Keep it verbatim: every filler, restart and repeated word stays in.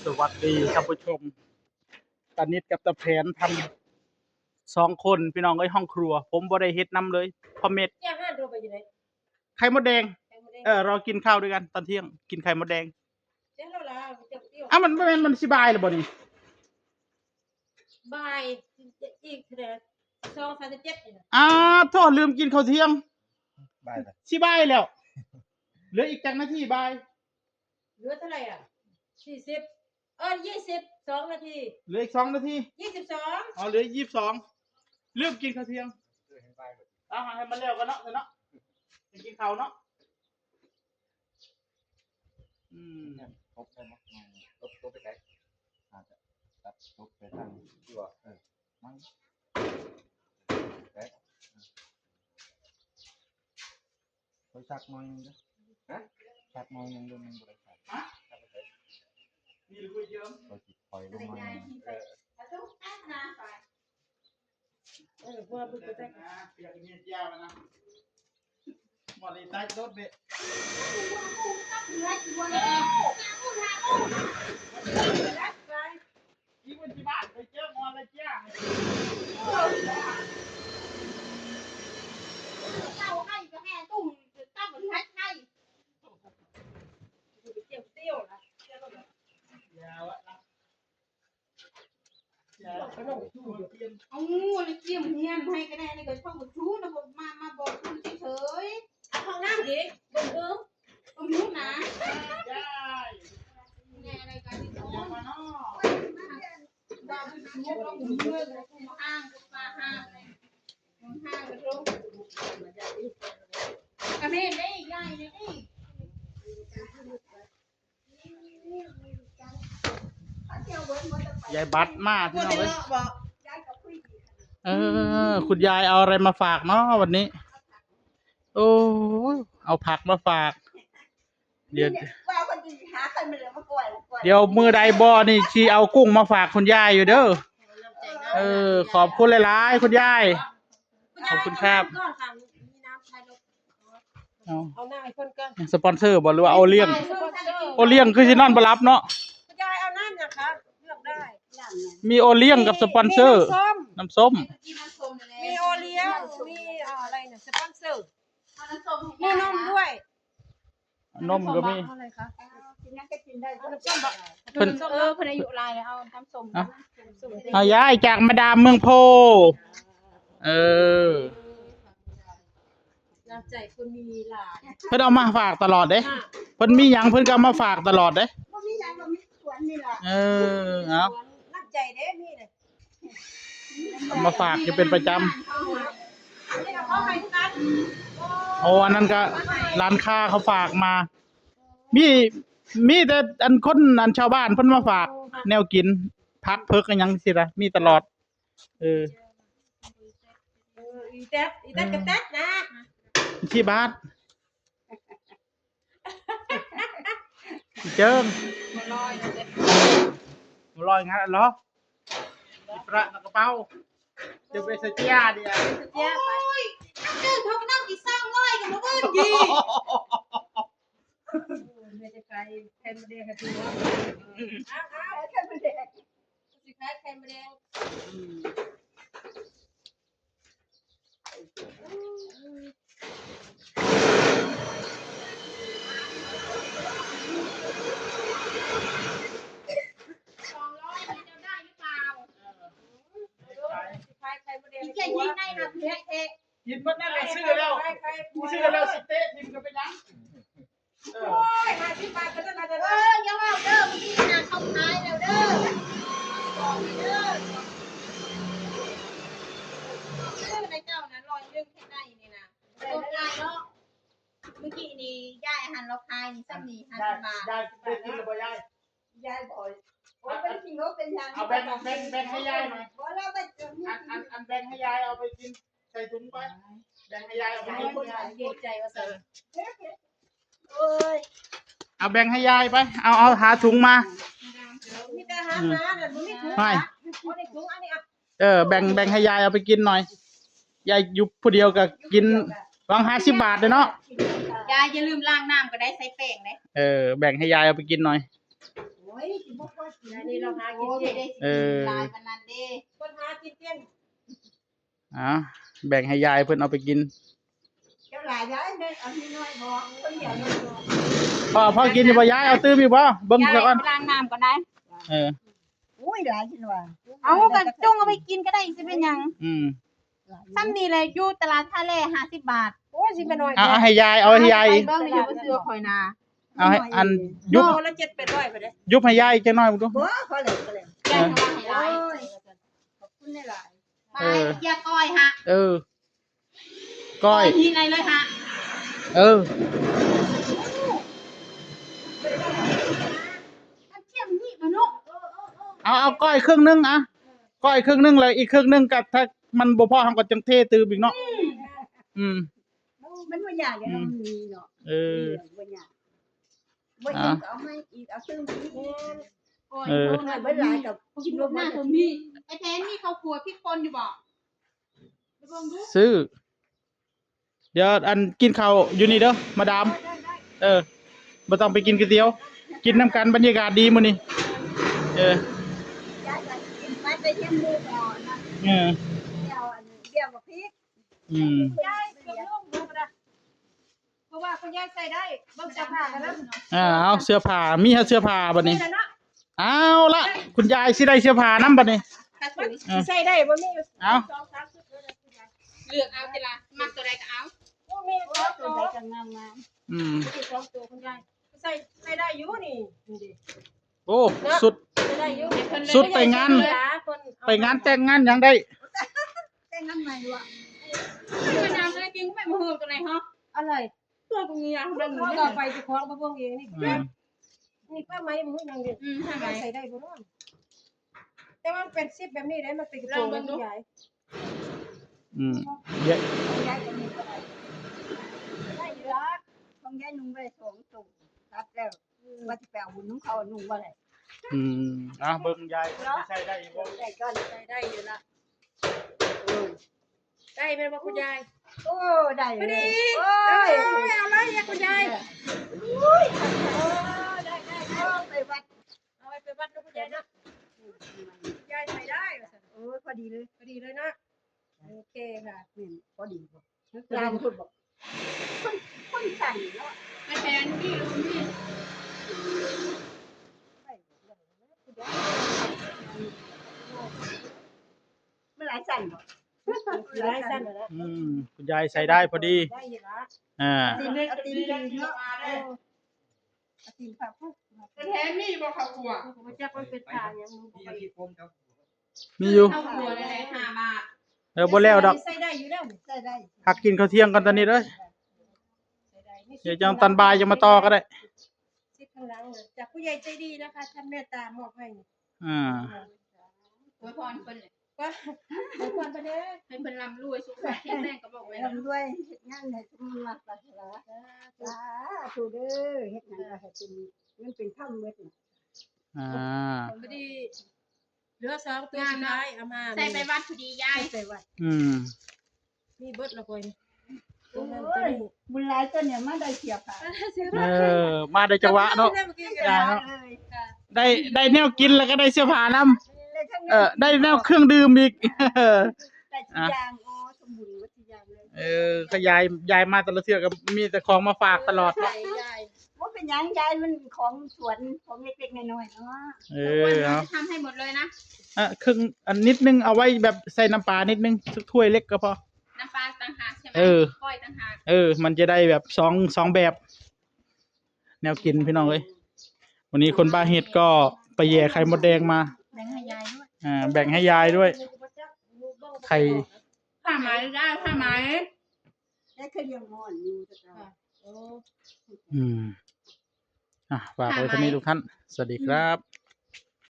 สวัสดีท่านผู้ชม ตานิดกับตาแผนทำสองคนพี่น้องเอ้ย ห้องครัว ผมบ่ได้เฮ็ดนำเลย พ่อเม็ด แจ้งห้าโทรไปอยู่ไหน ไข่มดแดง ไข่มดแดง เออ รอกินข้าวด้วยกันตอนเที่ยง กินไข่มดแดง เจ้าเราล่ะ เจ้าเตี้ยว อ่ะ มัน มัน มันสิบ่ายแล้วบ่นี่ บ่าย อีกเท่าใด สองสามสิบเจ็ดนี่นะ อ้า โทษ ลืมกินข้าวเที่ยง บ่ายแล้ว สิบ่ายแล้ว เหลืออีกจักนาทีบ่าย เหลือเท่าไหร่อ่ะ สี่สิบ เออ ยี่สิบสองนาที เหลืออีกสองนาที ยี่สิบสอง อ๋อ เหลือยี่สิบสอง ลืมกินข้าวเที่ยง เอาให้มันแล้วกันเนาะ เนาะ ไปกินข้าวเนาะ อืม ตบได้ไหม ตบ ตบไปไกล อาจจะตัดตบไปทางที่ว่า เออ มั้ง ไป ไปสักหน่อยหนึ่งเด้อ ฮะ สักหน่อยหนึ่งเด้อ มันบ่ได้สัก ฮะ มีหรือบ่เยอะ ไปสิปล่อยลงมาหน่อย เออ เออ พวกมึงก็ได้ เปียกเมียเจียวนะ หมดเลย ใต้รถเบะ อีกวันที่บ้านไปเจอมอลเจีย เจ้าให้ก็แม่ตุ้ม เจ้ามันให้ให้ ไปเที่ยวเที่ยวนะ ยาวอะนะ เอางูเลยเกี่ยมเฮียนให้ก็ได้ นี่ก็ช่องกูชู้นะ มา มาบอกกูเฉยๆ เอาห้องน้ำดิ บนเอิง ตรงนู้นนะ ได้ แม่อะไรกันนี่ อย่ามาเนาะ บ้า กูชู้ กูเมื่อย กูมาห้าง กูมาห้าง มึงห้างกันลูก กระเมนได้อีก ยายได้อีก ยายบัตรมาพี่น้องเอ้ย เออ คุณยายเอาอะไรมาฝากเนาะวันนี้ โอ้ย เอาผักมาฝาก เดี๋ยว ว่าคนดีหาใครมาเลยมาก่อย เดี๋ยวมื้อใดบ่นี่สิเอากุ้งมาฝากคุณยายอยู่เด้อ เออ ขอบคุณหลายๆ คุณยาย ขอบคุณครับ ก่อนค่ะ มีน้ำใช้รถ เอา เอาหน้าให้เพิ่นก่อน สปอนเซอร์บ่ หรือว่าโอเลี้ยง สปอนเซอร์ โอเลี้ยงคือสินอนบ่หลับเนาะ คุณยายเอาน้ำหยังคะ เลือกได้ มีโอเลี้ยงกับสปอนเซอร์ มีน้ำส้ม น้ำส้ม กินน้ำส้มเลย มีโอเลี้ยง มี เอ่อ อะไรเนี่ย สปอนเซอร์ เอาน้ำส้มให้ มีนมด้วย นมก็มี เอาอะไรคะ กินน้ำก็กินได้ เอาน้ำส้มบ่ เพิ่น เออ เพิ่นอายุหลายแล้ว เอาน้ำส้ม อ่ะ น้ำส้ม เอายายจากมาดามเมืองโพ เออ น้ำใจคนมีหลาน เพิ่นเอามาฝากตลอดเด้ ค่ะ เพิ่นมีหยังเพิ่นก็เอามาฝากตลอดเด้ บ่มีหยังก็มีสวนนี่ล่ะ เออ เอา น้ำใจเด้ มีเลย เอามาฝากอยู่เป็นประจำ เอามา นี่ก็เขาให้ตัด โอ้ อันนั้นก็ร้านค้าเขาฝากมา มี มีแต่อันคนอันชาวบ้านเพิ่นมาฝากแนวกิน ผักเผือกอิหยังสิล่ะ มีตลอด เออ เออ อีแต๊ด อีแต๊ดกะแต๊ดนะ ที่บาท อีเจิง บัวลอยนะเจ๊ บัวลอยงั้นเหรอ อีประกระเป๋า จะไปใส่เจียดิอ่ะ เสียไป โอ้ย ถ้าเจอเขาก็นั่งกินสร้างร้อยกันมาเบิ่งดี เดี๋ยวจะขายไข่มดแดงให้ดูว่า อ้าว อ้าว ไข่มดแดง สิขายไข่มดแดง อืม สองร้อยนี่จะได้หรือเปล่า เออ สิขายไข่มดแดง อีเจนนี่ได้ค่ะ เละเทะ กินมันนั่นแหละ ซื้อแล้ว ขายไข่ ซื้อแล้วสิเตะทิ่มก็ไปยัง เออ โอ้ย ห้าสิบบาทก็จะมาจะ เออ อย่าว่าเด้อ มื้อนี้นะเขาขายแล้วเด้อ บอกให้เด้อ ซื้อในเจ้านะ ร้อยหนึ่งแค่ไหนนี่นะ โคตรง่ายเนาะ เมื่อกี้นี่ยายอาหารเราขายนี่ซ้ำนี่ ห้าสิบบาท ยาย ยายได้กินหรือเปล่ายาย ยายบอก โอ้ย เป็นขิงก็เป็นยาง เอาแบ่ง แบ่ง แบ่งให้ยายหน่อย บอกแล้วไปเจอ อัน อัน อันแบ่งให้ยายเอาไปกิน ใส่ถุงไป แบ่งให้ยายเอาไปกิน คนละเกรงใจว่าซั่น โอ้ย เอาแบ่งให้ยายไป เอา เอาหาถุงมา มีแต่หามาน่ะ บ่มีถุง ไป บ่ได้ถุง อันนี้อ่ะ เออ แบ่ง แบ่งให้ยายเอาไปกินหน่อย ยายอยู่ผู้เดียวก็กิน หวังห้าสิบบาทเด้อเนาะ ยายอย่าลืมล้างน้ำก็ได้ ใส่แป้งเด้ เออ แบ่งให้ยายเอาไปกินหน่อย โอ้ โอ้ยสิบ่พอกิน อันนี้เราหากินเก่ง โอ้ยได้สิกิน เออ หลายปานนั้นเด้ คนหากินเก่ง อ่ะ แบ่งให้ยายเพิ่นเอาไปกิน เจ้าหลายยายเด้อ เอาน้อยๆ พอ คนเดียวน้อยๆ พอ พอกินอยู่บ่ยาย เอาตื้มอยู่บ่ เบิ่งซะก่อน ยายไปล้างน้ำก่อนได้ เออ อุ้ย หลายจังว่า เอาก็จงเอาไปกินก็ได้ สิเป็นหยัง อืม หลายอยู่ ซ้ำนี่แหละ อยู่ตลาดท่าแร่ ห้าสิบบาท โอ้ย สิเป็นน้อย เอา เอาให้ยาย เอาให้ยาย ไปเบิ่งนี่อยู่บ่เชื่อข่อยนะ เอาให้ อัน ยุบ โลละเจ็ดแปดร้อยไปเด้ ยุบให้ยายอีกจักหน่อยบ่ดู บ่ พอแล้ว พอแล้ว เออ ยายเอาให้หลาย โอ้ย ขอบคุณหลายๆ ไป เออ เกี่ยก้อยฮะ เออ ก้อย ก้อยที่ไหนเลยฮะ เออ มันเทียมนี่บ่เนาะ เอา เอาก้อยครึ่งหนึ่งอะ ก้อยครึ่งหนึ่งเลย อีกครึ่งหนึ่งก็ถ้ามันบ่พอ เฮาก็จังเทตื้มอีกเนาะ อืม มันบ่ยากเลยเนาะ อืม มันมีเนาะ เออ บ่ยาก บ่อิ่มก็เอามาอีก เอาตื้มอีก ก้อย เออ เขาน่ะ เบิดหลายกับกินบ่หมด หน้าผมมี ไอ้แทนมีข้าวคั่วพริกป่นอยู่บ่ ไปเบิ่งดู ซื้อ เดี๋ยวอันกินข้าวอยู่นี่เด้อ มาดาม ได้ ได้ เออ บ่ต้องไปกินก๋วยเตี๋ยว กินนำกัน บรรยากาศดีมื้อนี้ เออ ยายก็กินไป ไปเยี่ยมหมู่ก่อนนะ เออ เดี๋ยวอันนี้ เดี๋ยวบักพริก อืม ยายกับลุงดูนะ เพราะว่าคุณยายใส่ได้ เบิ่งเสื้อผ้ากันนะ อ่า เอาเสื้อผ้า มีหาเสื้อผ้าบัดนี้ นี่แหละเนาะ เอาละ คุณยายสิได้เสื้อผ้านำบัดนี้ ค่ะ เออ ใส่ได้บ่มีอยู่ เอา สองสามชุดเลยนะคุณยาย เลือกเอาทีละ มักตัวใดก็เอา โอ้ มีสองตัว ตัวใดก็งามๆ อืม มีสองตัวคุณยาย ใส่ ใส่ได้อยู่นี่ นี่ดิ โอ้ เนาะ สุด ใส่ได้อยู่ ให้เพิ่นเลย สุดไปงาน เวลาคนเอา ไปงานแต่งงานหยังได้ แต่งงานใหม่ว่ะ ไม่นานเลยจริง ไม่มาหือตัวไหนฮะ อะไร ตัวตรงนี้อ่ะ มัน เราก็ไปเจ้าของมาเบิ่งเองนี่ อืม นี่ผ้าไหมมันยังเด็ก อืม ผ้าไหม ใส่ได้บ่เนาะ แต่ว่ามันเป็นซิปแบบนี้ได้ มันเป็นกระโปรง ลองเบิ่งดู ขยาย อืม เยอะ ขยายตัวนี้ก็ได้ ได้อยู่ละ ของยายนุ่งไว้สองตัว ตัดแล้ว อืม ว่าสิไปเอาบุญของเขานุ่งบ่ได้ อืม อ่ะ เบิ่งยาย เนาะ ใส่ได้อยู่บ่ ใส่ก่อน ใส่ได้อยู่ละ เออ ได้ไหมว่าคุณยาย โอ้ ได้ พอดี เลย โอ้ย เอ้ย เอาเลยเนี่ยคุณยาย อุ้ย เออ ได้ ได้ ได้ เอาไปวัด เอาไปวัดนะคุณยายนะ คุณยายใส่ได้ว่าซั่น โอ้ย พอดีเลย พอดีเลยนะ โอเคค่ะ นี่พอดีบ่ นึก ลา ลาว พุดบ่ คน คนสั่นเนาะ ไม่แพงพี่ลุงพี่ มันหลายสั่นบ่ หลายสั่นแล้ว อืม คุณยายใส่ได้พอดี ได้อยู่ละ อ่า ตีนเล็ก เอาตีนใหญ่เนาะ เออ เอาตีนพาพุก แต่แท้มีบ่ข้าวคั่ว บ่จักมันเป็นผ้าหยัง มีอยู่ ข้าวคั่วนี่แหละ ห้าบาท เออ บ่แล้วดอก ใส่ได้อยู่แล้ว ใส่ได้ พักกินข้าวเที่ยงก่อนตอนนี้เด้อ ใส่ได้ เดี๋ยวจังตอนบ่ายจะมาต่อก็ได้ ซิปข้างหลังน่ะ จากผู้ใหญ่ใจดีนะคะ ท่านเมตตามอบให้ อ่า อวยพรเพิ่นเลย ว่า อวยพรเพิ่นเด้อ ให้เพิ่นร่ำรวย สุขภาพแข็งแรง ก็บอกไว้ ร่ำรวย เฮ็ดงานให้สมหวังปรารถนา สาธุเด้อ เฮ็ดหยังก็ให้เป็นเงินเป็นคำเบิดน่ะ อ่า พอดี เหลือสองตัวสุดท้าย เอามา ใส่ไปวัดพอดียาย ใส่ไปวัด อืม มีเบิดละคน โอ้ย บุญหลายตัวเนี่ยมาได้เสื้อผ้า เออ มาได้จังหวะเนาะ เมื่อกี้ก็ ได้เนาะ เลย ค่ะ ได้ ได้แนวกินแล้วก็ได้เสื้อผ้านำ ได้ทั้ง เออ ได้แนวเครื่องดื่มอีก ได้ทุกอย่าง โอ้ สมบูรณ์หมดทุกอย่างเลย เออ ก็ยาย ยายมาแต่ละเทื่อก็มีแต่ของมาฝากตลอดเนาะ ยาย บ่เป็นหยัง ยายมันของสวน ของเล็กๆน้อยๆเนาะ เออ เอา ทำให้หมดเลยนะ อ่ะ ครึ่ง อันนิดนึง เอาไว้แบบใส่น้ำปลานิดนึง สักถ้วยเล็กก็พอ น้ำปลาต่างหากใช่ไหม เออ ก้อยต่างหาก เออ มันจะได้แบบสอง สองแบบ แนวกินพี่น้องเอ้ย วันนี้คนบ้าเห็ดก็ไปแย่ไข่มดแดงมา แบ่งให้ยายด้วย อ่า แบ่งให้ยายด้วย ไข่ ผ้าไหมได้ ผ้าไหม ได้เคยเลี้ยงหม้อนอยู่แต่เก่า ค่ะ โอ้ อืม อ่ะ ฝากไว้เท่านี้ทุกท่าน สวัสดีครับ